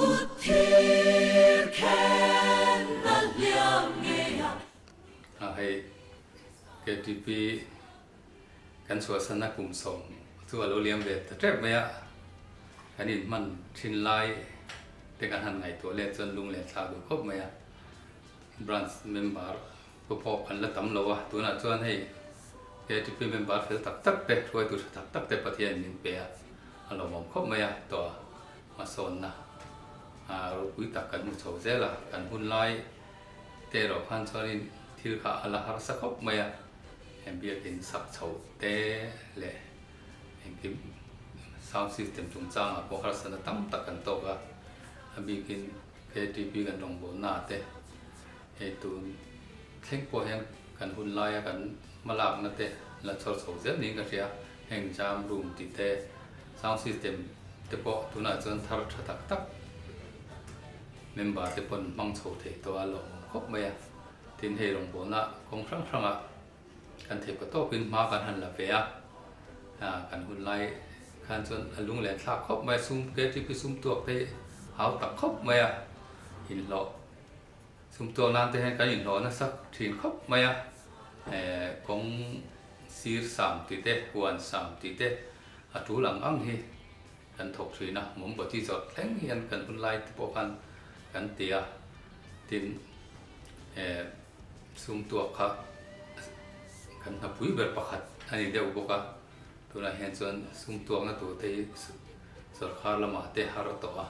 Kut thir khen a hliam ngei a. A hei KTP kan chhuahsan a kum sawm chu a lo liam ve ta tep mai a, kan inhman thin lai te kan han ngaihtuah let chuan lung len thlak duh khawp mai a, branch member pawh pawh kan la tam lo a, tunah chuan hei KTP member fel tak tak te hruaitu tha tak tak te Pathian min pe a, a lawmawm khawp mai a tawh a. Hmasawnna ropui tak kan hmu chho zel a, kan hun lai te erawh khan chuanin thil kha a la harsa khawp mai a, heng biakin sak chho te leh engkim sound system chungchangah pawh harsatna tam tak kan tawk a, a bikin KTP kan rawngbawlna te hei tun thleng pawh hian kan hun laia kan hmalakna te la chawr chho zel niin ka hria, heng jam room tih te sound system te pawh tunah chuan thar tha tak tak member te pawn hmang chho thei tawh a lawmawm khawp mai a, tin hei rawngbawlna kawng hrang hrangah kan theih pa tawkin hma kan han la ve a, kan hun lai khan chuan a lung len thlak khawp mai a, sum KTP sum tuak te hi hau tak khawp mai a, inhlawh sum tuak nan te hian kan inhlawh nasa thin khawp mai a, kawng sir sam tih te huan sam tih te a tul ang ang hi kan thawk thin a, mawmbati zawrh thleng hian kan hun lai te pawh khan kan ti a, tin sum tuak kha kan hnapui ber pakhat a ni deuh bawk a, tunah hian chuan sum tuakna tur te hi sawrkar lamah te har tawh a,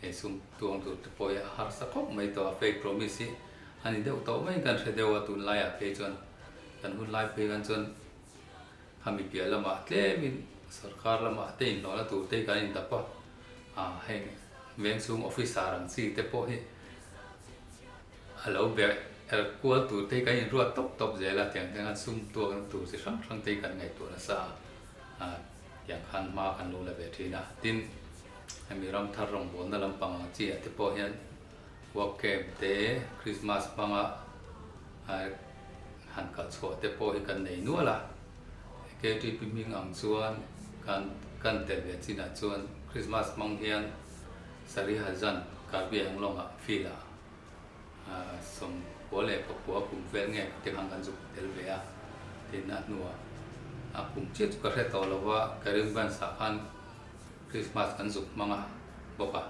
he sum tuang tur te pawh hi a harsa khawp mai tawh a, fake promise hi a ni deuh tawh mai kan hre deuh a tunlaiah phei chuan kan hun lai phei khan chuan Khami piah lamah tlemin sorkar lamah te inhlawhna tur te hi kan indap a, ah heng veng chhung officer ang chi te pawh hi a lo ber er kual tur te hi kan inruat tawp tawp zel a, tiang te khan sum tuakna tur chi hrang hrang te hi kan ngaihtuah nasa a, ah tiang khan hma kan lo la ve thin a. Tin, hemi ram thar rawngbawlna lampang ang chi ah te pawh hian work camp te, Christmas hmanga han kal chhuah te pawh hi kan nei nual a, KTP hming ang chuan kan kan tel ve chinah chuan Christmas hmang hian Sariha zan Karbi Anglong-ah field ah 98 kum vel nge te khan kan zuk tel ve a, tin a hnuah a kum chiah chu ka hre tawh lo va, Karimganj-ah khan Christmas kan zuk hmang a bawk a.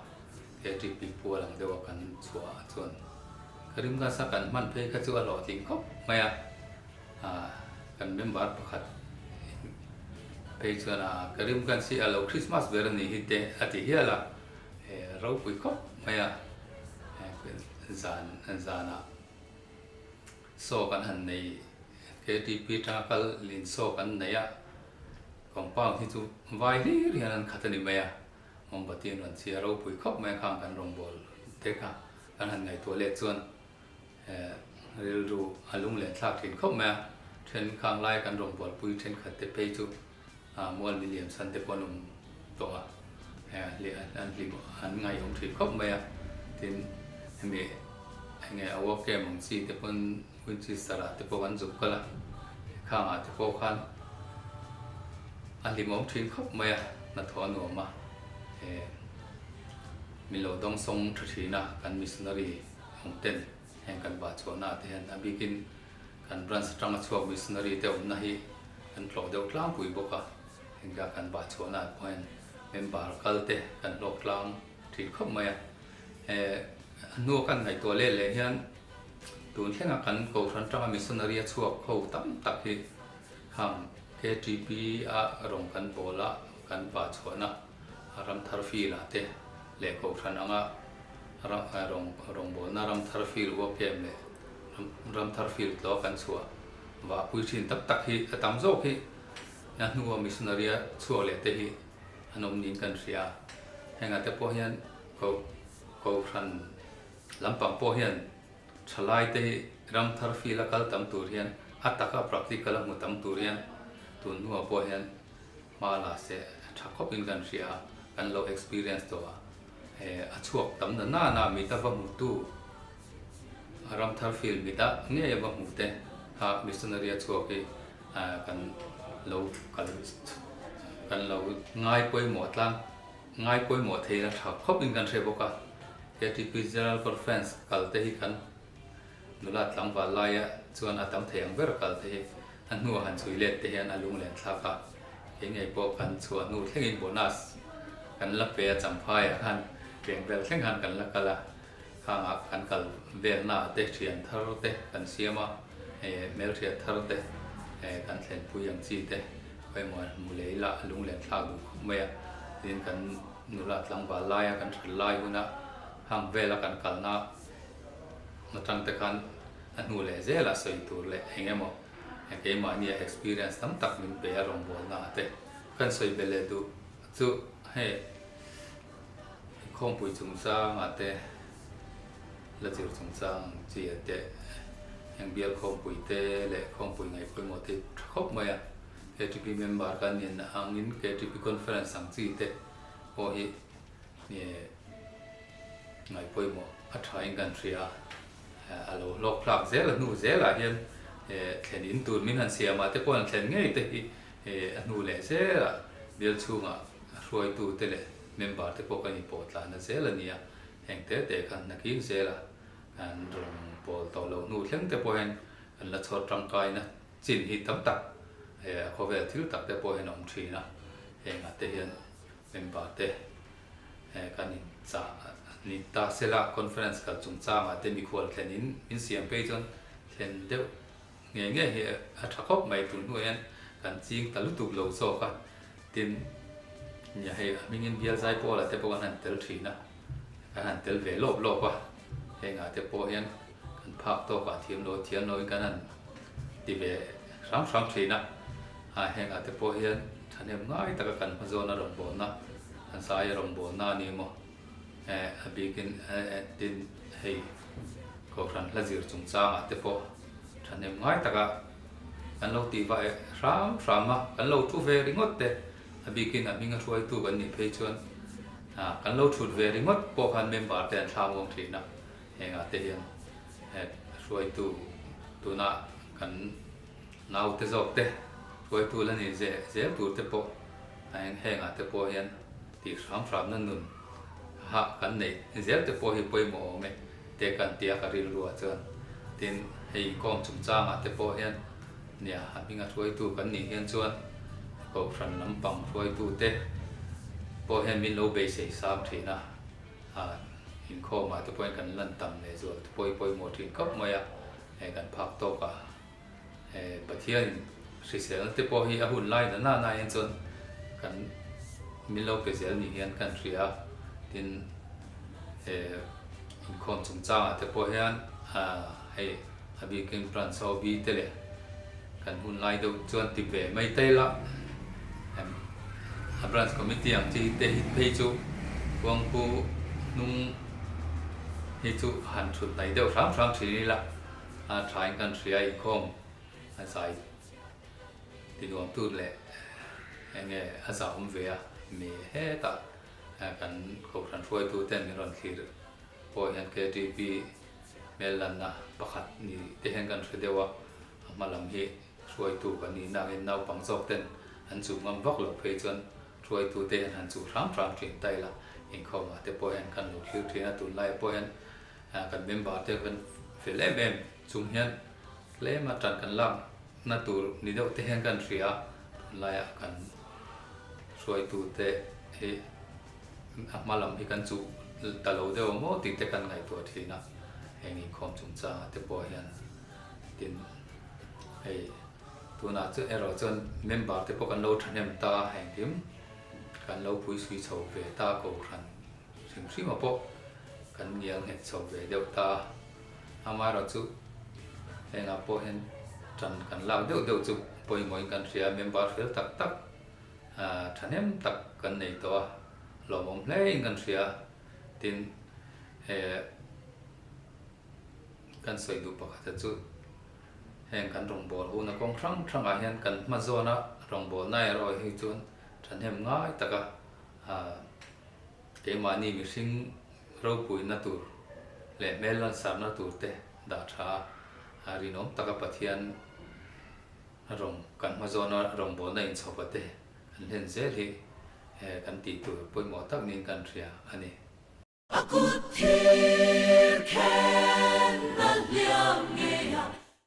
KTP pual ang deuha kan chhuah ah chuan Karimganj a kan hman phei kha chu a hlawhtling khawp mai a, kan member pakhat phei chuan a Karimganj hi a lo Christmas ber a nih hi te a ti hial a, ropui khawp mai a, zan zanah saw kan han nei KTP atanga kal lin saw kan nei a, compound hi chu vai hlir hian an khat a ni mai a. Mawmbati an rawn chhia ropui khawp mai a khang kan rawngbâwl te kha kan han ngaihtuah leh chuan rilru a lung leh thlak thin khawp mai a, then khang laia kan rawngbâwl pui thenkhat te phei chu mual mi liam san te pawh an awm tawh a, an hlim an ngaihawm thin khawp mai a, tin hemi enge a work camp ang chi te pawn Winchester ah te pawh kan zuk kal a, khangah te pawh khan a hlimawm thin khawp mai a, hnathawh a nuam a, eh min lo dawng sawng tha thin a, kan missionary awm ten heng kan vah chhuahna ah te hian a bikin kan branch atanga chhuak missionary te awmna hi kan tlawh deuh tlangpui bawk a, hengka kan vah chhuahna ah pawh hian member kal te kan hlawk tlang thin khawp mai a, eh a hnua kan ngaihtuah leh leh hian Tun thlenga kan Kohhran tanga missionary a chhuak ho tam tak hi khang KTP a rawng kan bawl a, kan va chhuahna ramthar field ah te leh Kohhran anga rawngbawlna ramthar field work camp leh ramthar field tlawh kan chhuah vahpui thin tak tak hi a tam zawk hi a hnua missionary a chhuak leh te hi an awm niin kan hria. Hengah te pawh hian Kohhran Lampang pawh hian thalaite hi ram thar feel a kal tam tur hian a taka practical a hmu tam tur hian tun hnuah pawh hian hma la se tha khawpin kan hria a, kan lo experience tawh a, a chhuak tam na nana mita va hmutu ram thar feel mita ngei a va hmu te kha missionary a chhuak hi kan lo kal kan lo ngai pawimawh tlang. ngai pawimawh thei la tha khawp in kan hre bawk a. KTP General Conference kal te hi kan nula tlangval laia chuan a tam thei ang ber kal te hi a hnuah han chhui let te hian a lunglen thlak a. Kei ngei pawh kan chhuah hnu thlengin bonus kan la pe a Champhaiah khan peng vel thleng khan kan la kal a. Khangah kan kal velna te thian thar te kan siam a, hmelhriat thar te kan thlenpui ang chi te pawimawh hmu leh ila a lunglen thlak duh khawp mai a. Tin, kan nula tlangval laia kan that lai huna hang vela kan kalna atang te khan a hnu leh zela sawi tur leh eng emaw keimahnia experience tam tak min pe a rawngbawlna te kan sawi belh leh duh chu hei. Inkhawmpui chungchangah te, la zir chungchang ang chi ah te, heng bial khawmpui te leh khawmpui ngaih pawimawh te hi tha khawp mai a. KTP member kan nih angin KTP conference ang chi te pawh hi ngaih pawimawh a tha in kan hria a. A lo hlawk hlak zel a hnu zelah hian thlen in tur min han siam ah te pawh an thlen ngei te hi a hnu leh zelah bial chhungah A hruaitute leh member te pawh kan inpawh tlanna zel a ni a, heng te te khan hnakin zela an rawn pawl tawh loh hnu thleng te pawh hian kan la chhawr tangkaina chin hi tam tak a khawvel thil tak te pawh hian a awm thin a, hengah te hian member te kan inchah ni ta sela conference kal chungchangah te mikhual thlen in min siam phei chuan thlen deuh Ngei ngei hi a tha khawp mai tun hnuah hian kan ching ta lutuk lo zawk a, tin nia hei a hmingin bial zai pawlah te pawh kan han tel thin a, kan han tel ve lawp lawp a, hengah te pawh hian kan phak tawkah thiam lo thiam loin kan han ti ve hram hram thin a, a hengah te pawh hian thahnem ngai taka kan hma zawn a rawngbawlna, a zai a rawngbawlna a ni maw. A bikin tin hei Kohhran hla zir chungchangah te pawh thahnem ngai taka kan lo tih vah hram hram a, kan lo thu ve ringawt te, a bikin a hminga hruaitu kan nih phei chuan kan lo thut ve ringawt pawh khan member te an thla muang thin a, hengah te hian hruaitu tuna kan naute zawk te hruaitu la ni zel tur te pawh hengah te pawh hian Tih hram hramna nun hah kan neih zel te pawh hi pawimawh awm e te kan ti a ka rilruah chuan. Tin, hei inkhawm chungchangah te pawh hian nia a hminga hruaitu kan nih hian chuan Kohhran lampang hruaitu te pawh hian min lo beisei sang thin a, inkhawmah te pawhin kan lan tam leh zual te pawh hi pawimawh thin khawp mai a, hei kan phak tawkah. Pathian hriselna te pawh hi a hun lai na na na hian chuan kan min lo pe zel ni hian kan hria a, tin inkhawm chungchangah te pawh hian hei a bikin branch ho bi te leh kan hun lai deuh chuan ti ve mai ta ila a branch committee ang chi te hi phei chu Kuangpu hnung hi chu han thut hnaih deuh hram hram thin ila. A thain kan hria inkhawm a zai ti nuam tur leh enge a zah awm ve a mi hetah kan kohhran hruaitu ten min rawn thlir pawh hian KTP hmel lanna pakhat ni te hian kan hre deuh a, a hma lam hi hruaitu kan nih nangin naupang zawk ten an chuh ngam vak loh phei chuan hruaitu te hian han chuh hram hram thin ta ila inkhawmah te pawh hian kan lo thlir thin a tunlaiah pawh hian Kan member te kan fel em em chung hian tlema tan kan lak na tur ni deuh te hian kan hria a, tunlaiah kan hruaitu te hi a hma lam hi kan chuh ta lo deuh ang maw tih te kan ngaihtuah thin a, heng inkhawm chungchangah te pawh hian tin hei tunah chu erawh chuan member te pawh kan lo thahnem ta a, engkim kan lo puisui chho ve ta kohhran. Hrim hrima pawh kan ngial nghet chho ve deuh ta a, amaherawhchu hengah pawh hian tan kan lak deuh deuh chu pawimawhin kan hria a, member fel tak tak thahnem tak kan nei tawh a, lawmawm hlein kan hria a, tin kan sawi duh pakhat chu heng kan rawngbâwl huna kawng hrang hrangah hian kan hma zawna rawngbâwlna erawh hi chuan thahnem ngai taka Keimahni mihring ropuina tur leh hmel lansarna tur te dah tha a, rinawm taka Pathian rawng kan hma zawna rawngbawlna inchhawpa te an hlen zel hi. Kan tih tur pawimawh tak niin kan hria a ni. A kut thir khen a hliam ngei a,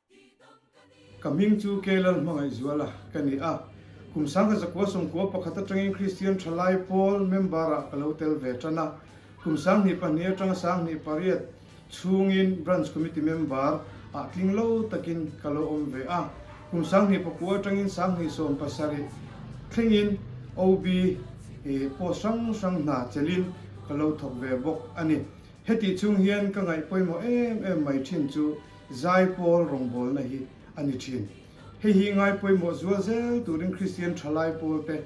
ti dam ka ni. Ka hming chu Kelal Hmangaihzuala ka ni a, kum 1991 atangin Kristian Thalai Pawl member-ah ka lo tel ve tan a, kum 28 atanga 28 chhungin Branch Committee member ah tling lo takin ka lo awm ve a, kum 29 atangin 27 thlengin OB post hrang hrang hna chelhin ka lo thawk ve bawk a ni. Hetih chhung hian ka ngaih pawimawh em em mai thin chu Zaipawl rawngbawlna hi a ni thin. Hei hi ngai pawimawh zual zel turin Kristian thalai pawlte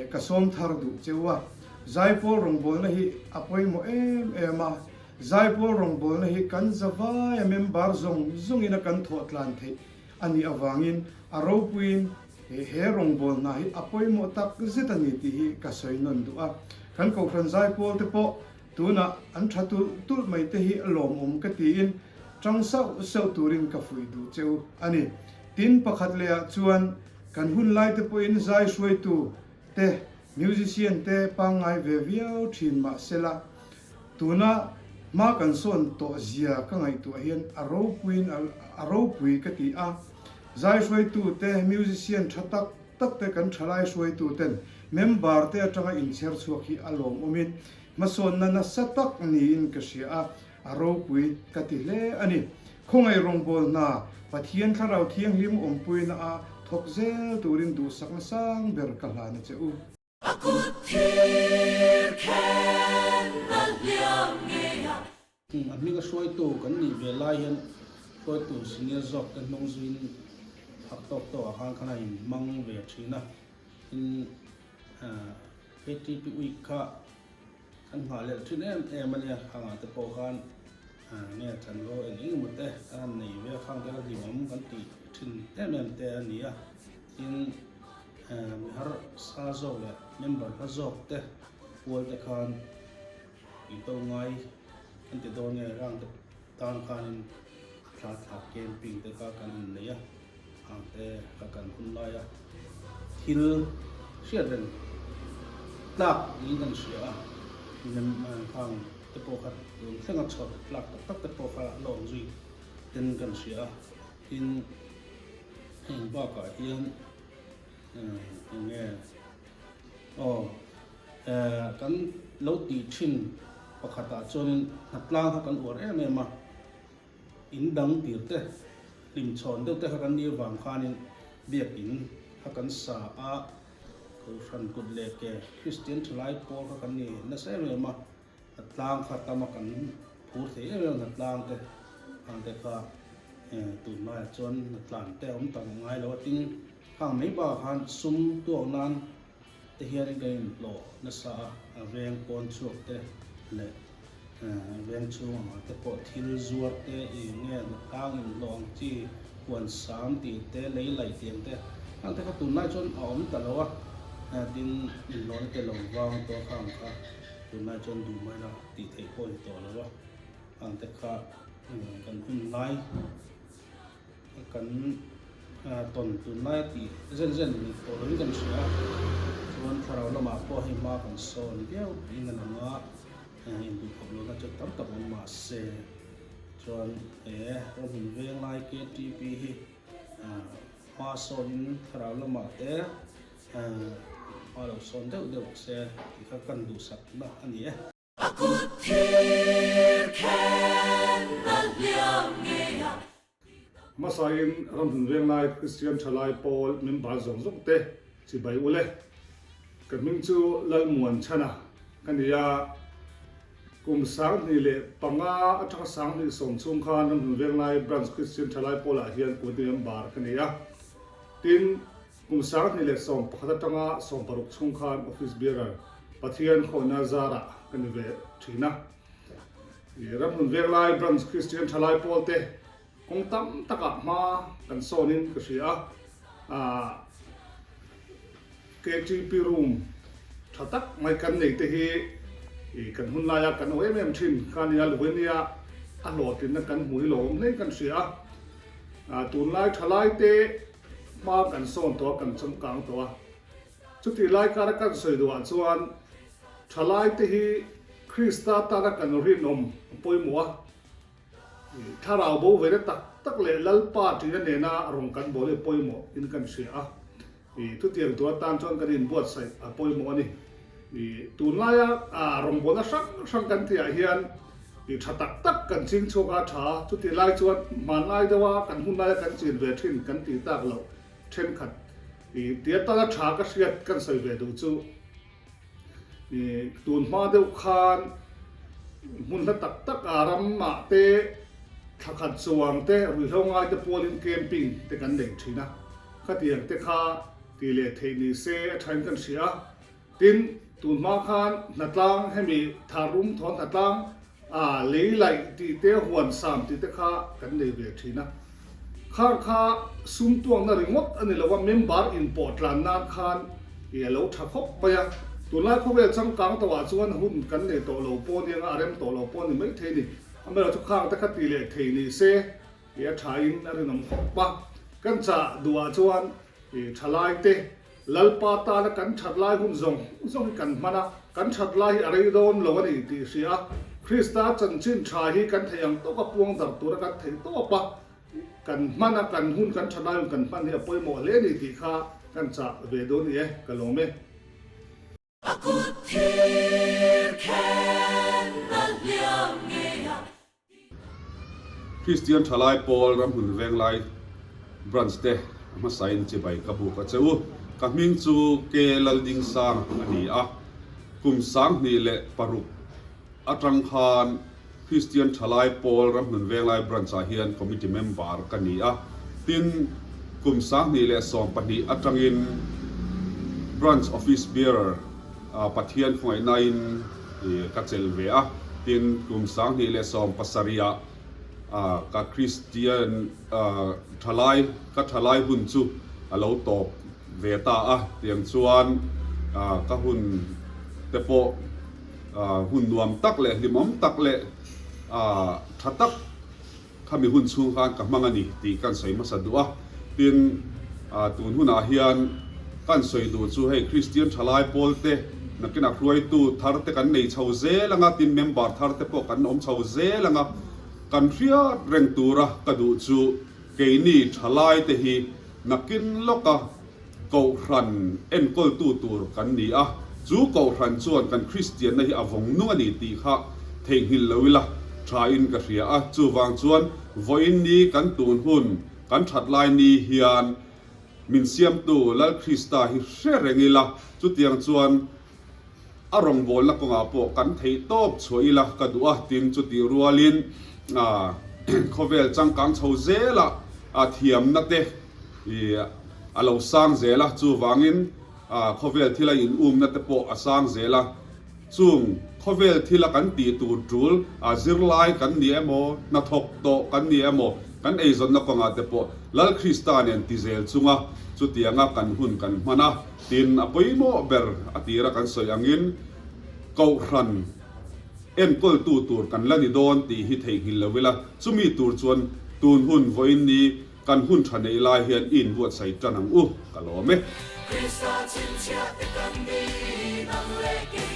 Ka sawm thar duh che u a, Zaipawl rawngbawlna hi a pawimawh em em a, Zaipawl rawngbawlna hi kan zavaia member zawng zawngin a kan thawh tlan theih a nih avangin a ropuiin he rawngbawlna hi a pawimawh tak zet a ni tih hi ka sawi nawn duh a. Kan Kohhran Zaipawl te pawh tunah an tha tulh tulh mai te hi lawmawm ka tiin tang sauh sauh turin ka fuih duh che u a ni. Tin, pakhat lehah chuan Kan hun lai te pawhin zai hruaitu te, musician te pangngai ve viau thin mah sela, tuna hma kan sawn tawh zia ka ngaihtuah hian a ropuiin a ropui ka ti a. Zai hruaitu te, musician tha tak tak te kan thalai hruaitu ten member te atanga inchher chhuak hi a lawmawmin hmasawnna nasa tak niin ka hria a. A ropui ka ti hle a ni. Khawngaih rawngbâwl hna, Pathian Thlarau Thianghlim awmpuina a thawk zel turin duhsakna sang ber ka hlan a che u. A kut thir khen a hliam ngei a. A hminga hruaitu kan nih ve lai hian hruaitu senior zawk te hnung zuiin phak tawk tawk ah khan khan a inhmang ve thin a, tin KTP week kha Kan nghah leh thin em em a nia, khangah te pawh khan nge chanvo eng eng emaw te kan han nei ve a, khang te kha hlimawm kan tih thin em em te a ni a. Tin, mi harsa zawk leh member hla zawk te pual te khan tih to ngai kan ti dawn nge rang te tan khanin a thla thla camping te kha kan han nei a. Ang te ka kan hun lai a, thil hriat reng tlak niin kan hria a, mem khang te pawh kha tun thlenga chhawr tlak tak tak te pawh kha la awm zui ten kan hria a, tin heng bakah hian eng nge aw kan lo tih thin pakhatah chuanin hnatlang kha kan uar em em a. In dang tir te, hlimchhawn deuh te kha kan nih avang khanin biakin kha kan sa a, Kohhran kut leh ke Kristian thalai pawl kha kan ni nasa em em a, a tlang kha tam a kan phur thei em em a hnatlang te ang te kha tunlaiah chuan hnatlan te a awm tak ngai lo a, tin khang mai bakah khan sum tuak nan te hianin kan inhlawh nasa a, a veng pawn chhuak te leh veng chhung angah te pawh thil zuar te eng nge hnatlang inhlawh ang chi huan sam tih te lei laih tih ang te khang te kha tunlai chuan a awm ta lo a, tin inhlawhna te lo vang tawh a khang kha tunlai chuan duh mai la tih theih pawh a ni tawh lo a, khang te kha kan hun lai. Kan tawn tunlai a tih zen zen ni tawh lovin kan hria a, chuan thlarau lamah pawh hei hma kan sawn viau in a lang a, induhkhawp lohna chu tam tak awm mah se chuan he ramhun veng lai KTP hi hma sawnin thlarau lamah te hma lo sawn deuh deuh se tih kha kan duhsakna a ni e. A kut thir khen a hliam ngei a. Hmasain ramhun venglai Kristian thalai pawl member zawng zawng te chibai u le. Ka hming chu Lalmuan Chhana ka ni a, kum 2005 atanga 2010 chhung khan ramhun venglai Branch Kristian thalai pawlah hian committee member ka ni a. Tin, Kum 2011 atanga 16 chhung khan Office Bearer Pathian khawhna zarah ka ni ve thin a. Ramhun Venglai Branch Kristian Thalai Pawl te kawng tam takah hma kan sawnin ka hria a. KTP room tha tak mai kan nei te hi kan hun laia kan aw em em thin kha nia, Luhenia a hlawhtlinna kan hmu hi lo awm hle kan hria a. Tunlai thalai te Hma kan sawn tawh a, kan changkang tawh a. Chutih lai kara kan sawi duhah chuan thalaite hi Krista tana kan rinawm a pawimawh a, Thlarau bo ve na tak tak leh Lalpa ṭihna nena rawn kan bawl hi a pawimawh in kan hria a. Thutiang tur atan chuan kan inbuatsaih a pawimawh a ni. Tunlaia rawngbawlna hrang hrang kan tihah hian tha tak tak kan ching chhuak a tha a, chutih lai chuan hmanlai deuha kan hun laia kan chin ve thin kan tih tak loh thenkhat tia tala tha ka hriat kan sawi ve duh chu tun hma deuh khan hmun hla tak tak a ramah te thla khat chuang te ruihhlo ngai te pualin camping te kan nei thin a, khatiang te kha tih leh theih ni se a thain kan hria a. Tin, tun hma khan hnatlang hemi tharum thawn hnatlang a lei laih tih te huan sam tih te kha kan nei ve thin a. Khar kha sum tuakna ringawt a ni lo a, member inpawh tlan nan khan i a lo tha khawp mai a. Tunlai khawvel changkang tawhah chuan hun kan nei tawh lo pawh nia, a rem tawh lo pawh a ni maithei a ni. Amaherawhchu khang te kha ti leh thei ni se i a thain a rinawm khawp a. Kan chah duhah chuan i thalaite Lalpa tana kan that lai hun zawng zawng hi kan hman a, kan that lai hi a rei dawn lo a ni tih hria a, Krista chanchin tha hi kan theih ang tawka puang darh tura kan theih tawp a, kan hman a, kan hun kan that lai hun kan hman hi a pawimawh hle a ni tih kha kan chah ve dawn i e, ka lawm e. A kut thir khen a hliam ngei a. Kristian Thalai Pawl Ramhmun Venglai Branch te a hmasain chibai ka buk a che u. Ka hming chu K Laldingsang a ni a, kum 2006 atang khan Kristian Thalai Pawl Ramhmun Venglai Branch ah hian Committee Member ka ni a, tin kum 2012 atangin Branch Office Bearer Pathian khawngaihnain ka chelh ve a, tin kum 2017 ah ka Kristian thalai ka thalai hun chu a lo tawp ve ta a, tiang chuan ka hun te pawh hun nuam tak leh hlimawm tak leh tha tak Khami hun chhung khan ka hmang a ni tih kan sawi hmasa duh a, tin tun hunah hian kan sawi duh chu hei Kristian thalai pawl te nakinah hruaitu thar te kan nei chho zel anga, tin member thar te pawh kan awm chho zel anga, kan hriat reng tura ka duh chu keini thalai te hi nakin lawka Kohhran enkawltu tur kan ni a, chu Kohhran chuan kan Kristianna hi a vawng nung a ni tih kha theihnghilh lo ila thain ka hria a, chuvang chuan vawiin ni kan tun hun kan that lai ni hian min siamtu Lal Krista hi hre reng ila, chutiang chuan a rawngbawlna kawngah pawh kan theih tawp chhuah ila ka duh a, tin chutih rualin khawvel changkang chho zela thiamna te a lo sang zel a, chuvangin khawvel thila in umna te pawh a sang zel a, chung khawvel thila kan tih tur tul zirlai kan ni emaw, hnathawk tawh kan ni emaw, kan eizawnna kawngah te pawh Lal Krista nen ti zel chunga chutianga kan hun kan hman a. Tin, a pawimawh ber a tira kan sawi angin Kohhran enkawltu tur kan la ni dawn tih hi theihnghilh lo ila, chumi tur chuan tun hun vawiin ni kan hun tha neih lai hian i inbuatsaih tan ang u, ka lawm e. Krista chhinchhiah te kan ni nang leh kei.